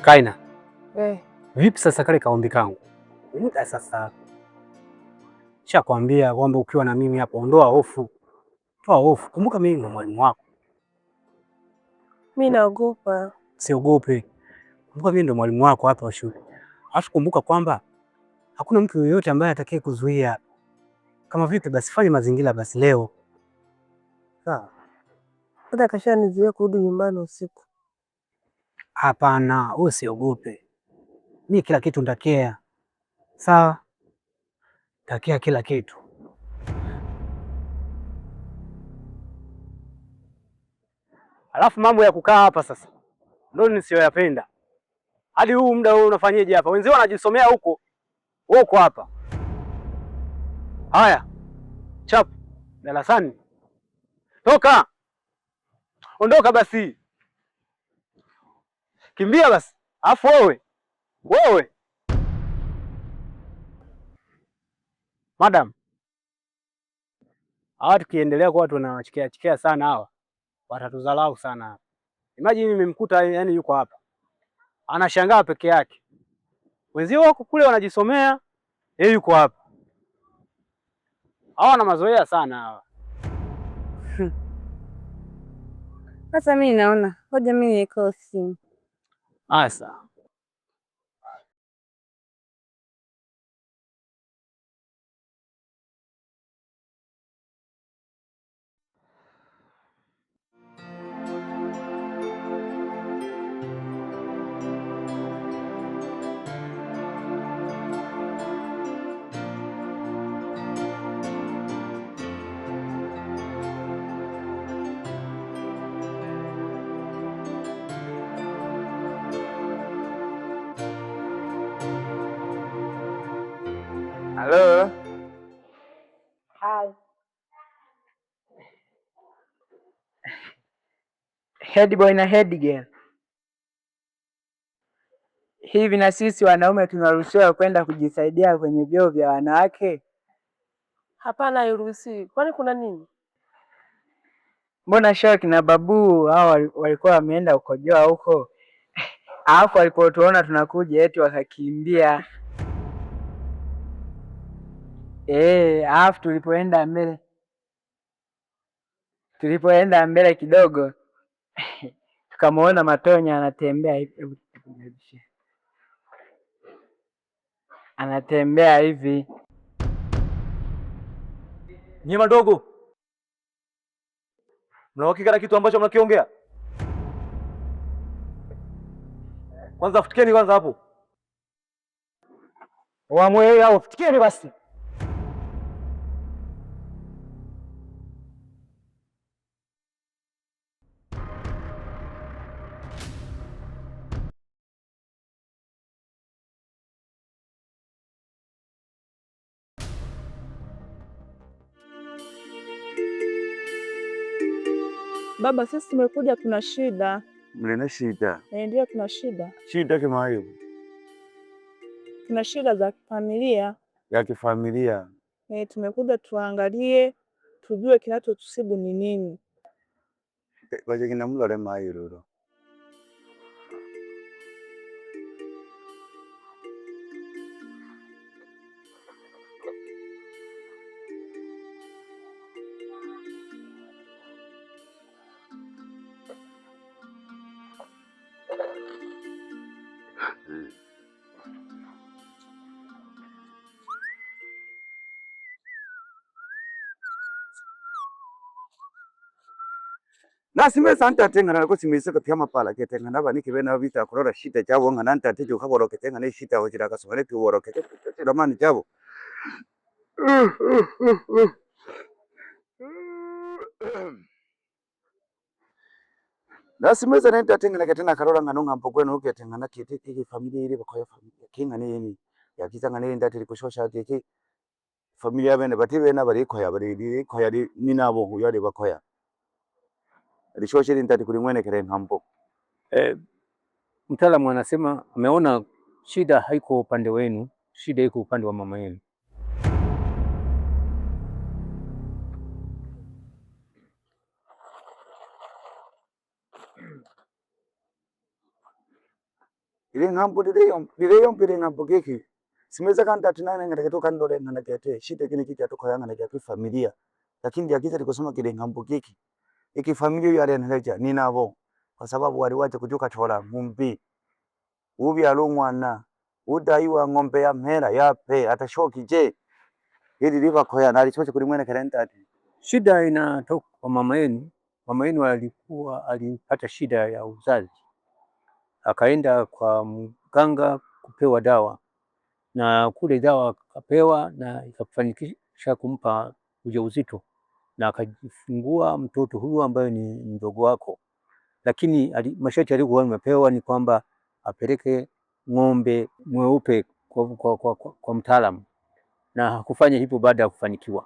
Kaina. Eh. Vipi sasa kale kaombi kangu? Muda sasa. Nishakwambia kwamba ukiwa na mimi hapo ondoa hofu. Toa hofu. Kumbuka mimi ndo mwalimu wako. Mimi naogopa. Siogope. Kumbuka mimi ndo mwalimu wako hapa wa shule. Alafu kumbuka kwamba hakuna mtu yoyote ambaye atakaye kuzuia. Kama vipi basi fanye mazingira basi leo. Sawa. Hata kashanizuia kurudi nyumbani usiku. Hapana, usiogope. Mimi kila kitu ntakea. Sawa? Ntakea kila kitu. Alafu mambo ya kukaa hapa sasa ndio nisiyoyapenda. Hadi huu muda wewe unafanyeje hapa? Wenzio wanajisomea huko, wewe uko hapa. Haya, chap darasani, toka, ondoka basi, kimbia basi. Alafu wewe madam, hawa tukiendelea kuwa tunawachekea chekea sana hawa watatudharau sana hapa. Imagine nimemkuta yani yuko hapa anashangaa peke yake, wenzio wako kule wanajisomea, yeye yuko hapa. Hawa wana mazoea sana hawa. Sasa mimi naona hoja, mimi niko simu. Asa. Halo. Hi. Head boy na head girl. Hivi na sisi wanaume tunaruhusiwa kwenda kujisaidia kwenye vyoo vya wanawake? Hapana, hairuhusiwi. Kwani kuna nini? Mbona Shoki na Babu hao walikuwa wameenda kukojoa huko, alafu walipotuona tunakuja eti wakakimbia. Alafu tulipoenda mbele kidogo tukamuona Matonya anatembea hivi, hebu tukurudishie. Anatembea hivi. Nyie madogo, mna uhakika na kitu ambacho mnakiongea? Kwanza futikeni kwanza hapo. Wamwe hao futikeni basi. Baba, sisi tumekuja tuna shida. Mlina shida? Eh, ndio tuna shida. Shida kama hiyo? Tuna shida za kifamilia. Ya kifamilia? Eh, tumekuja tuangalie tujue kinachotusibu ni nini. Kwaje kina mulole mayi lolo. Nasimesa ntatengana kusimisa kapya mapala ketengana bani kibena bita kurora shida jabo ngana ntate jo kaboro ketengana shida hojira kasomane piworo kete ramani jabo. Nasimeza nenta tengana ketena karora ngano ngampo kwenu ketengana kete iki familia ile bakoya familia kingane yeni yakizanga nende ndati kushosha keke familia bene bati bena bari koya bari koya ni nabo huyo bakoya lishoshe ndati kulimwenekele nhambo. Mtaalamu anasema ameona shida haiko upande wenu, shida iko upande wa mama yenu. Īlīng'hambo lilīyombela īng'hambo gīkī siminzaga ndati nane ng'hana tūkandole nhana gete shida gīnīkī jatūkoya ng'hana jakifamilia, lakini lyakiza likūsoma gīlīng'hambo gīkī īkifamilia ūyo alenheleja ninabo kwasababu walīwaja kūjūkachola ng'humbī ūbyala ūng'wana ūdaiwa ng'ombe ya mhela yape atashokije ili libakoya nalishosha kuli ng'wenekele ndati. Shida inatoka kwa mama yenu. Mama yenu alikuwa alipata shida ya uzazi, akaenda kwa mganga kupewa dawa, na kule dawa akapewa na ikafanikisha kumpa ujauzito na akajifungua mtoto huyu ambaye ni mdogo wako, lakini masharti alikuwa amepewa ni kwamba apeleke ng'ombe mweupe kwa mtaalamu, na hakufanya hivyo baada ya kufanikiwa.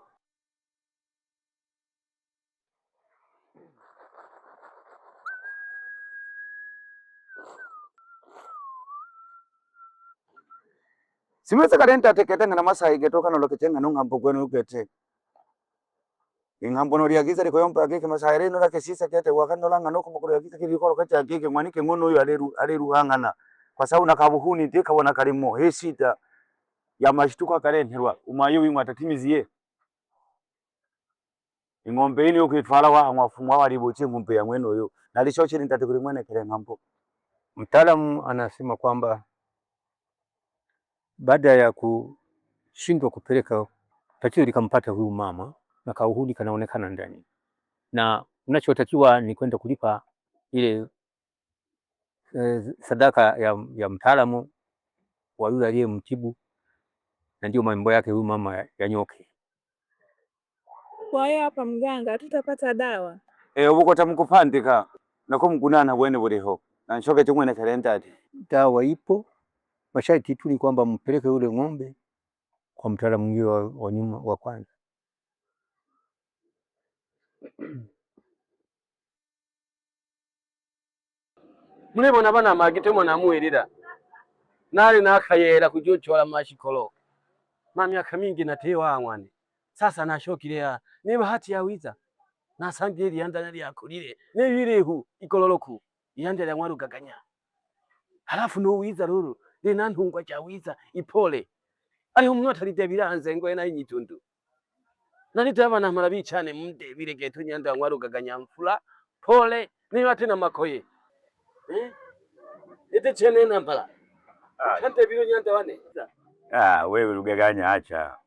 Simeza kalenta tekete ngana masai getoka no loketenga no ngambo gwenu ugete. Ing'ambo no lyagiza likoyomba geke masai reno la kesisa kete wakano langa no kumukuru yagiza kilikoro kacha geke mwanike ngono uyu aleru aleru hangana. Kwa sababu nakabuhuni ndikabona kalimo hesita ya mashituko akarenterwa umayo wimwe atatimiziye. Ing'ombe ini yokwitwala wa mwafumu walibuche ng'ombe ya mwene uyu. Nalishocheri ndati kuli mwene kele ng'ambo. Mtaalamu anasema kwamba baada ya kushindwa kupeleka, tatizo likampata huyu mama na kauhuni kanaonekana ndani, na unachotakiwa ni kwenda kulipa ile sadaka ya mtaalamu wa yule aliyemtibu, na ndio mambo yake huyu mama yanyoke. Kwa hiyo hapa mganga hatutapata dawa. Eh, ubukota mukupandika nako mgunana bwene buliho na nshoke chimwene kalendati. Dawa ipo, masharti tu ni kwamba mpeleke yule ng'ombe kwa mtaalamu mwingine wa nyuma wa kwanza. Mulibona bana magite mwana muwelila nali nakayela kujuchola mashikolo ma myaka mingi natewa ng'wane sasa nashokilea ni bahati ya wiza nasangile liyanda nalyakulile nilihu ikololoku iyanda lya mwarugaganya halafu nuwiza lulu lina ntungwa cha wiza ipole aliho mnu atalidebila nzengo ena inyitundu nalitaba namala bichane mundebile getu nyanda ya mwarugaganya mfula pole niba tena makoye ete chene nambala kante nyanda wane. Ah, wewe Rugaganya acha.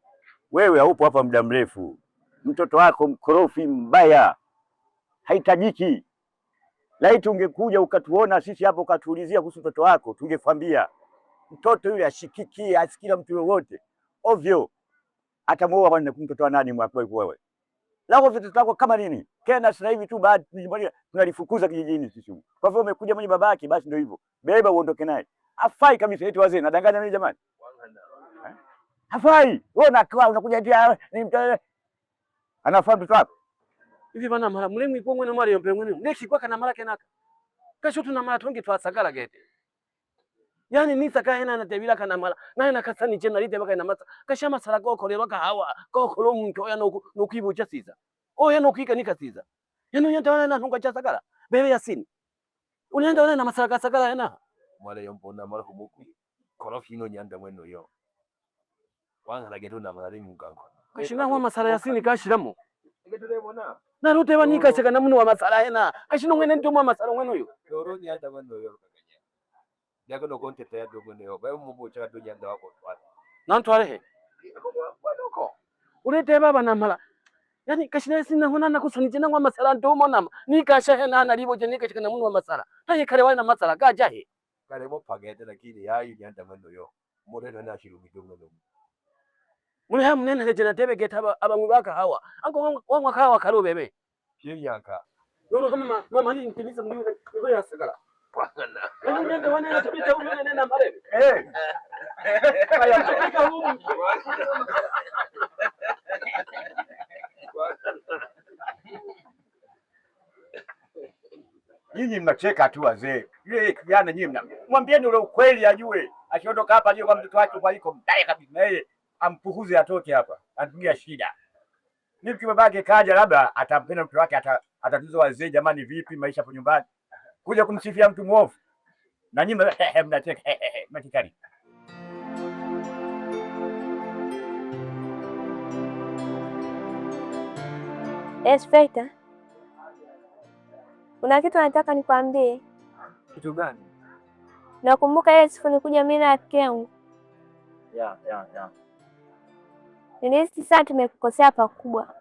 Wewe haupo hapa muda mrefu. Mtoto wako mkorofi mbaya, haitajiki. Laiti ungekuja ukatuona sisi hapo ukatuulizia kuhusu mtoto wako, tungekwambia mtoto yule ashikiki, asikila mtu yoyote ovyo. Atamuoa bwana mtoto wa nani mwako wewe? Lako vitu vyako kama nini? Tena sasa hivi tu baada tunalifukuza kijijini sisi. Kwa hivyo umekuja mwenye babake, basi ndio hivyo. Beba uondoke naye. Afai kabisa eti wazee, nadanganya mimi jamani? Hafai. Wewe unakuwa unakuja eti ni mtoto anafaa mtoto wako. Hivi bana mara mulemwi kwa mwene mara yompe mwene ndekigwa kana mara kenaka kasho tuna mara tonge twasagala gete yani nisaka hena natebila kana mara naye nakasani je nalite baka na masa kasha masala gokolerwa kahawa gokolo omuntu oya nokwibucha siza oya nokwika nikasiza yani unyanta wana na ntunga chasagala bebe yasini unyanta wana na masala kasagala yana mwale yombona mara humukwi korofi ino nyanda mweno yo wangala getu na mara mugango kashinga mwa masala yasini kashiramo naruteba nikashaka na muno wa masala hena kashino mwene ndio mwa masala mwene uyo yoro nyanda mweno yo kaganya yako no konte taya do mweno yo bayo mubucha do nyanda wako twala nantwale he wanoko uleteba bana mala yani kashina sina hona nakusanije nangwa masala ndomo nama nikasha hena nalibo je nikashaka na muno wa masala taye kale wale na masala gaja he kale mo pagete lakini yayu nyanda mweno yo murero na shirumi do mweno muli ha munene leje natebe geta abamwe baka hawa ango wangwa kawa kalo bebe kinyanka noro kama mama ni ntimiza muri ngo yasagala bwana yani nyanda wane na tubita uyu nene marebe eh aya tubika humu Nyinyi mnacheka tu wazee. Yule kijana nyinyi mna mwambieni ule ukweli ajue. Akiondoka hapa ajue kwa mtoto wake kwa iko mbaya kabisa. Na yeye ampukuze atoke hapa. Anapigia shida. Mimi babake kaja labda atampenda mtoto wake atatuza wazee, jamani vipi maisha hapo nyumbani. Kuja kumsifia mtu mwovu. Na nyinyi mnacheka mnachekani. Inspekta, kuna kitu nataka nikwambie. Kitu gani? Nakumbuka ile siku nikuja mimi na rafiki yangu, Ya. nilihisi sana tumekukosea pakubwa.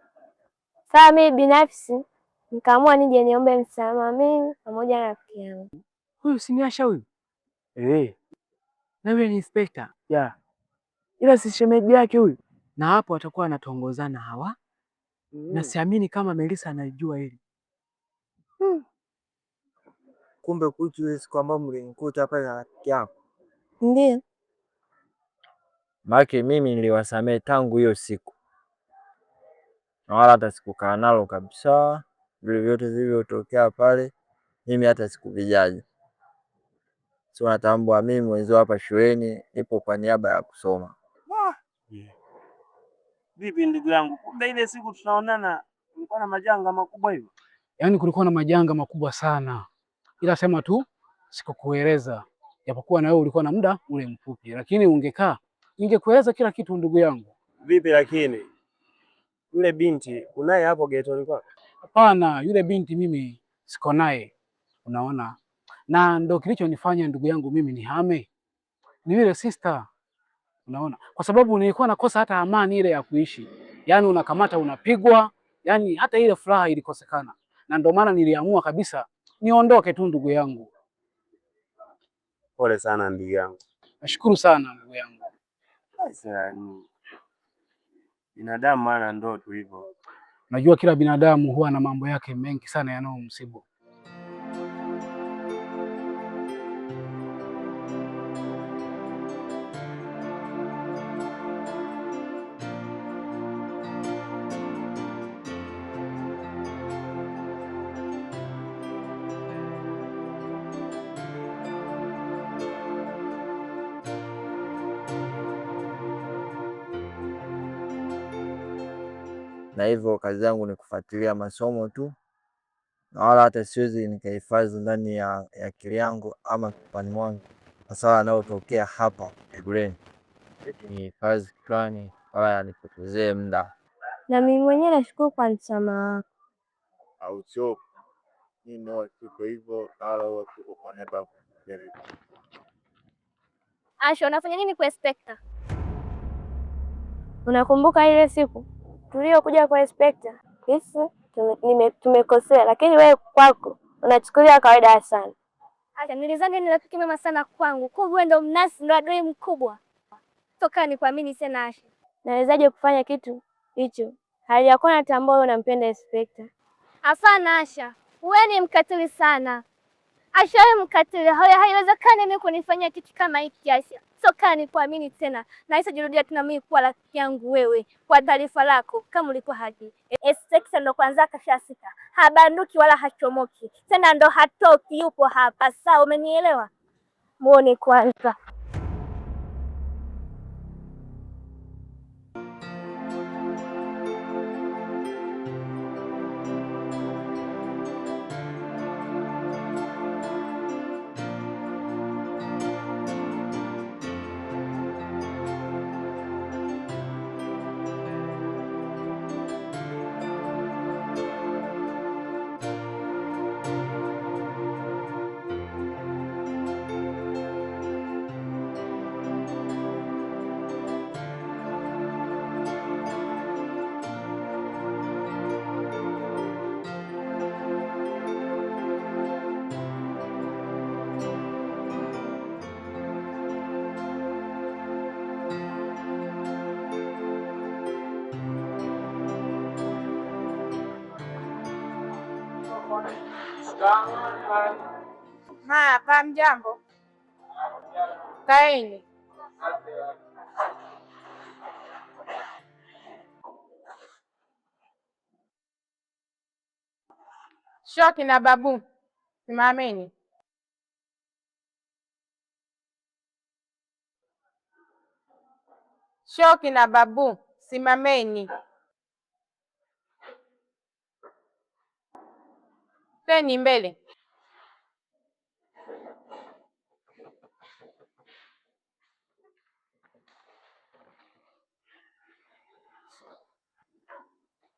Sasa mimi binafsi nikaamua nije niombe msamaha mimi pamoja na rafiki yangu. Huyu si ni Asha huyu? Eh, Na yule ni inspekta. Ya. Ila si shemeji yake huyu. Na hapo watakuwa wanatongozana hawa. Na siamini kama Melissa analijua hili. Kumbe kuhusu ile siku ambayo mlinikuta pale na rafiki yako. Ndiyo. Maana mimi niliwasamehe tangu hiyo siku, na wala hata sikukaa nalo kabisa. Vile vyote vilivyotokea pale, mimi hata sikuvijaji. So natambua mimi mwenzio hapa shuleni nipo kwa niaba ya kusoma. Vipi ndugu yangu, kumbe ile siku tunaonana kulikuwa na majanga makubwa hivyo? Yaani kulikuwa na majanga makubwa sana, ila sema tu sikukueleza, japokuwa na wewe ulikuwa na muda ule mfupi, lakini ungekaa ningekueleza kila kitu ndugu yangu. Vipi lakini yule binti unaye hapo getoni kwako? Hapana, yule binti mimi siko naye, unaona, na ndo kilichonifanya ndugu yangu mimi nihame ni yule sister, unaona, kwa sababu nilikuwa nakosa hata amani ile ya kuishi, yaani unakamata unapigwa, yaani hata ile furaha ilikosekana, na ndo maana niliamua kabisa niondoke tu ndugu yangu. Pole sana ndugu yangu. Nashukuru sana ndugu yangu. Sasa ni binadamu, maana ndo tu hivyo. Najua kila binadamu huwa na mambo yake mengi sana yanayomsibu. Na hivyo kazi yangu ni kufuatilia masomo tu, na wala hata siwezi nikahifadhi ndani ya akili yangu ama kichwani mwangu masuala yanayotokea hapa shuleni. Nihifadhi kichwani wala yanipotezee muda. Na mimi mwenyewe nashukuru kwa msamaha wako. Au sio? Mimi tuko hivyo wala tuko kwa niaba ya kujaribu. Asha, unafanya nini kwa inspekta? Unakumbuka ile siku tuliokuja kwa inspekta? Sisi tumekosea, lakini wewe kwako unachukulia kawaida sana. Asha, nilizani ni rafiki mema sana kwangu, kumbe wewe ndo mnasi, ndo adui mkubwa. Toka nikuamini tena Asha. Nawezaje kufanya kitu hicho hali ya kuwa natambua wewe unampenda inspekta? Hapana Asha, wewe ni mkatili sana. Asha, wewe mkatili, haiwezekani mimi kunifanyia kitu kama hiki Asha. Toka nikuamini tena na haitajirudia tena mimi kuwa rafiki yangu wewe. Kwa taarifa lako, kama ulikuwa haji inspekta ndo kwanza kashasika, habanduki wala hachomoki tena, ndo hatoki, yupo hapa. Sawa, umenielewa? Muone kwanza. Hapa mjambo, kaeni. Shoki na Babu, simameni. Shoki na Babu, simameni. Teni mbele.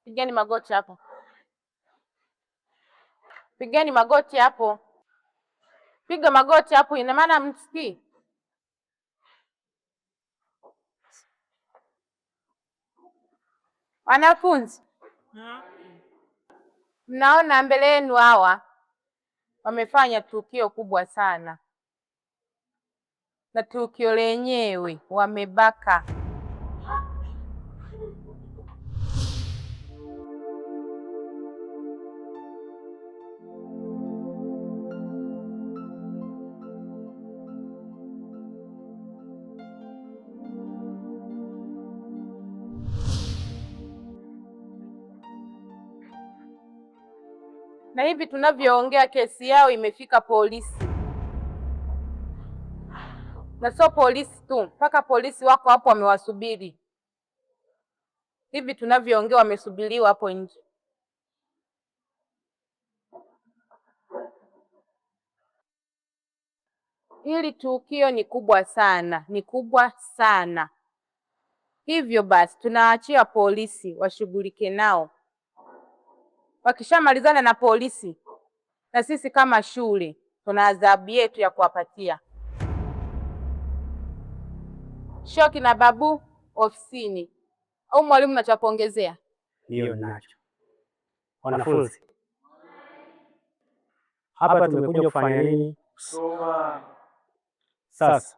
Pigeni magoti hapo, pigeni magoti hapo, piga magoti hapo. Ina maana msikii? Wanafunzi, mnaona mbele yenu hawa wamefanya tukio kubwa sana, na tukio lenyewe wamebaka. Na hivi tunavyoongea kesi yao imefika polisi, na sio polisi tu, mpaka polisi wako hapo wamewasubiri. Hivi tunavyoongea wamesubiriwa hapo nje. Hili tukio ni kubwa sana, ni kubwa sana. Hivyo basi tunawaachia polisi washughulike nao. Wakishamalizana na polisi, na sisi kama shule tuna adhabu yetu ya kuwapatia. Shoki na Babu ofisini. Au mwalimu, na cha kuongezea? Ndiyo nacho. Wanafunzi, hapa tumekuja kufanya nini? Kusoma. Sasa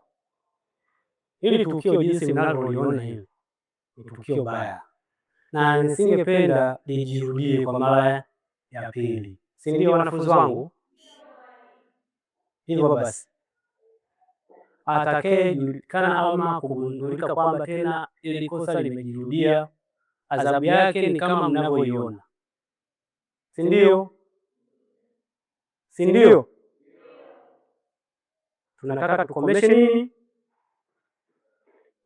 hili tukio jinsi mnavyoliona hili ni tukio baya, na nisingependa lijirudie kwa mara ya pili, si ndio wanafunzi wangu? Hivyo basi atakayejulikana ama kugundulika kwamba tena ili kosa limejirudia, adhabu yake ni kama mnavyoiona, si ndio? Si ndio? Tunataka tukomeshe nini?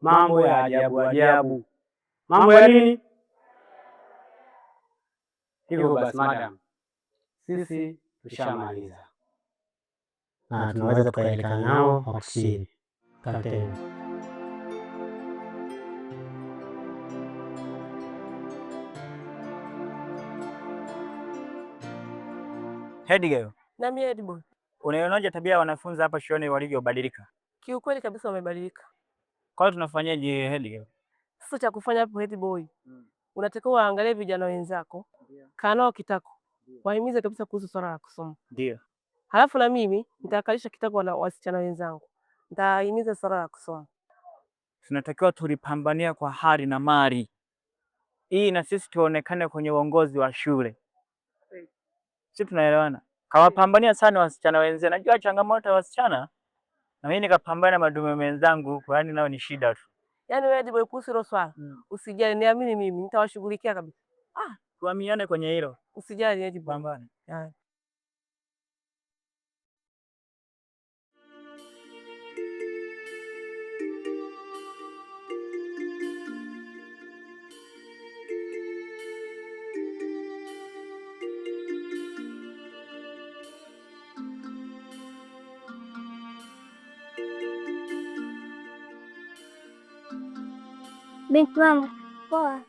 Mambo ya ajabu ajabu, mambo ya nini? Hivyo basi, madam, sisi tushamaliza na tunaweza tukaelekea nao ofisini. Asanteni. Head girl. Na mimi head boy. Unaionaje tabia ya wanafunzi hapa shuleni walivyobadilika? Kiukweli kabisa wamebadilika. Kwa hiyo tunafanyaje head girl? Sasa cha kufanya hapo head boy, unatakiwa waangalie vijana wenzako, kaa nao kitako, wahimize kabisa kuhusu swala la kusoma. Ndio. Halafu na mimi nitakalisha kitako na wasichana wenzangu, nitahimiza swala la kusoma. Tunatakiwa tulipambania kwa hali na mali hii, na sisi tuonekane kwenye uongozi wa shule. Sisi tunaelewana? Kawapambania sana wasichana wenzenu. Najua changamoto ya wasichana, na mimi nikapambana na madume wenzangu huko, yaani nao ni shida tu. Yaani wewe boy, kuhusu hilo swala usijali, niamini mimi nitawashughulikia kabisa. Ah, tuaminiane kwenye hilo. Usijali head boy. Pambana. Haya. Binti wangu, poa.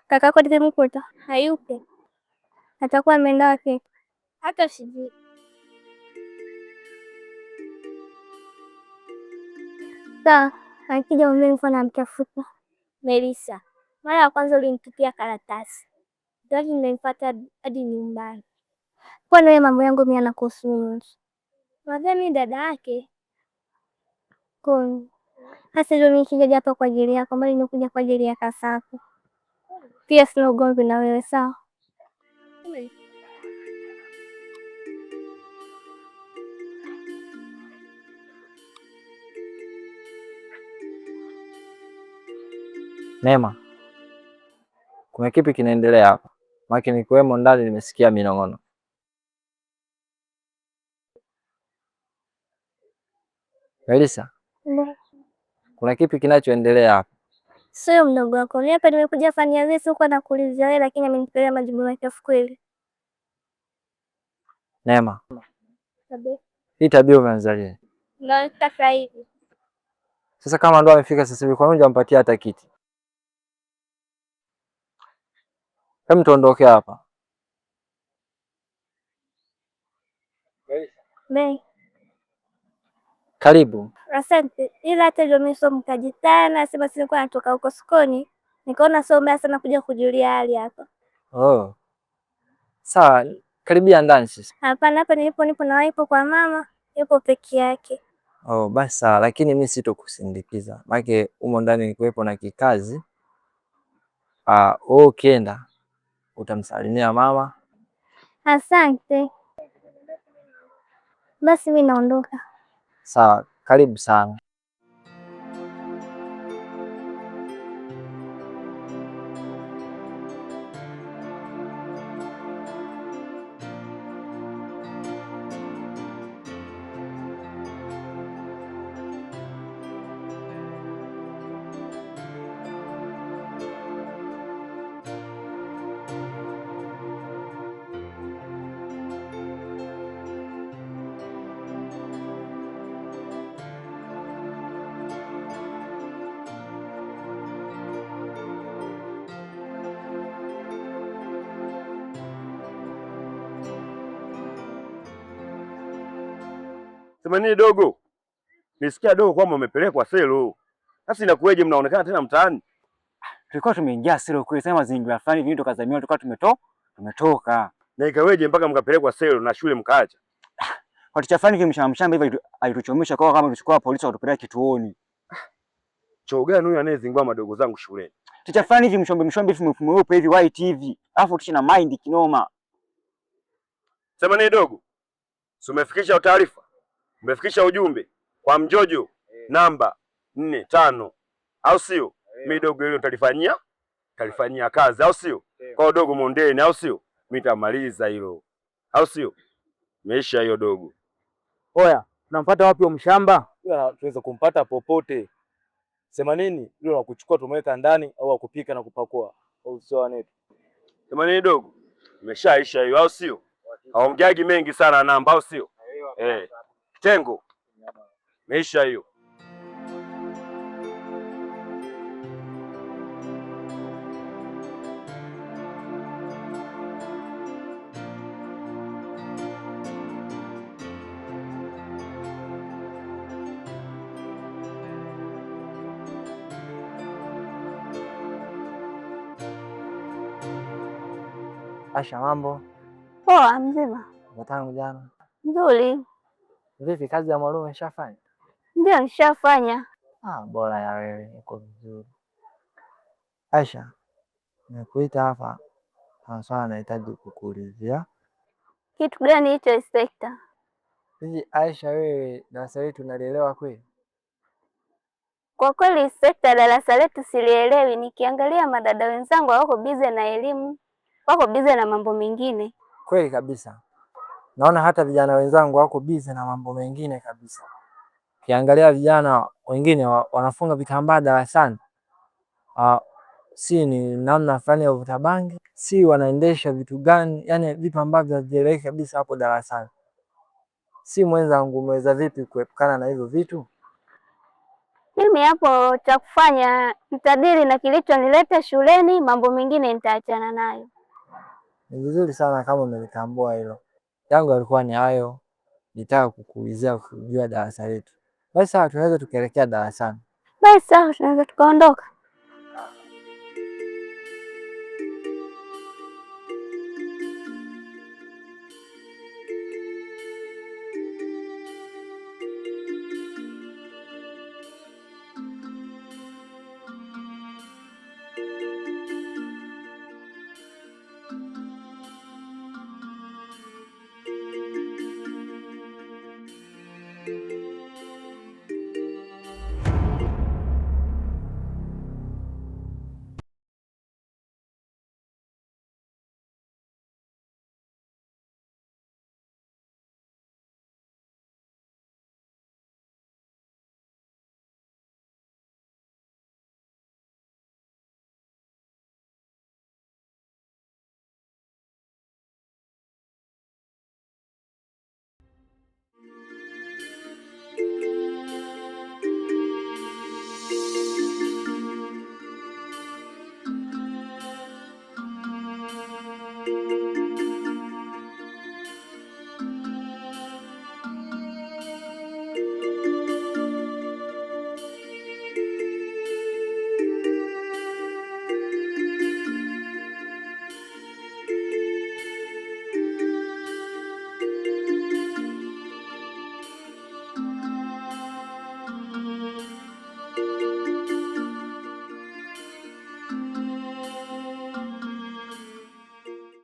Kakako nimemkuta hayupo, atakuwa ameenda wapi? Hata sijui. Sawa, akija mwambie nilikuwa namtafuta. Melissa, mara ya kwanza ulinitupia karatasi, ndio nimemfuata hadi nyumbani. Kwa nawe mambo yangu mimi yanakuhusu nini? Nadhani mimi dada yake hasa hivyo mimi sijaja hapa kwa ajili yako, bali nimekuja kwa ajili ya Kasako. Pia sina ugomvi na wewe, sawa? Neema, kuna kipi kinaendelea hapa? Maana nikiwemo ndani nimesikia minong'ono. Melissa, kuna kipi kinachoendelea hapa? Sio mdogo wako. Mimi hapa nimekuja fanya hivi huko na kuulizia wewe, lakini amenipelea majibu machafu kweli. Neema, hii tabia umeanza Ndio sasa hivi. Sasa kama ndo amefika sasa hivi, kwa nini hujampatia hata kiti? Hem, tuondoke hapa. Bei. Karibu. Asante. Ila hata hivyo mimi sio mtaji sana, sema sikuwa natoka huko sokoni, nikaona sio mbaya sana kuja kujulia hali hapa. Oh. Sawa, karibia ndani sasa. Hapana, hapa nilipo nipo na yupo kwa mama, yupo peke yake. Oh, basi sawa, lakini mi sitokusindikiza. Maana humo ndani nikuwepo na kikazi. Ah, wewe ukienda utamsalimia mama. Asante. Basi mimi naondoka. Sawa, karibu sana. Sema nini dogo? Nisikia dogo kwamba umepelekwa selo. Sasa inakuweje mnaonekana tena mtaani? Tulikuwa tumeingia selo kweli, sema mazingira fulani hivi tukazamiwa, tukawa tumetoka. Na ikaweje mpaka mkapelekwa selo na shule mkaacha? Kwa ticha fulani hivi mshamba mshamba hivi alituchomesha kwa kama tulichukua polisi wakatupeleka kituoni. Choo gani huyu anayezingua madogo zangu shuleni? Ticha fulani hivi mshombe mshombe hivi mweupe hivi white hivi. Alafu ticha na mind kinoma. Sema nini dogo? Si umefikisha taarifa? Umefikisha ujumbe kwa Mjojo namba 4 5, au sio? Mi dogo hilo nitalifanyia kazi, au sio? Kwa dogo mondeni, au sio? Mi nitamaliza hilo, au sio? Meisha hiyo dogo. Oya, tunampata wapi huyo mshamba? Tunaweza kumpata popote. Sema nini? Yule wa kuchukua tumeweka ndani au wa kupika na kupakua, au sio wanetu? Sema nini dogo? Imeshaisha hiyo, au sio? Haongeagi mengi sana namba, au sio? Eh. Tengo. Meisha hiyo. Asha, mambo? Poa, mzima. Tangu jana. Nzuri. Vipi kazi ya mwalimu umeshafanya? Ndio, nishafanya. Ah, bora ya wewe, uko vizuri. Aisha, nimekuita hapa kuna swala nahitaji kukuulizia. Kitu gani hicho inspekta? Hivi Aisha, wewe darasa letu unalielewa kweli? Kwa kweli inspekta, darasa letu silielewi. Nikiangalia madada wenzangu hawako bize na elimu, wako bize na mambo mengine. Kweli kabisa. Naona hata vijana wenzangu wako bize na mambo mengine kabisa. Ukiangalia vijana wengine wanafunga vitambaa darasani, si ni namna fulani ya uvuta bangi, si wanaendesha vitu gani, yani vitu ambavyo havieleweki kabisa hapo darasani. Si mwenzangu, umeweza vipi kuepukana na hivyo vitu? Mimi hapo cha kufanya nitadili na kilichonileta shuleni, mambo mengine nitaachana nayo. Ni vizuri sana kama umelitambua hilo. Yangu yalikuwa ni hayo, nitaka kukuulizia kujua darasa letu. Basi sawa, tunaweza tukaelekea darasani. Basi sawa, tunaweza tukaondoka.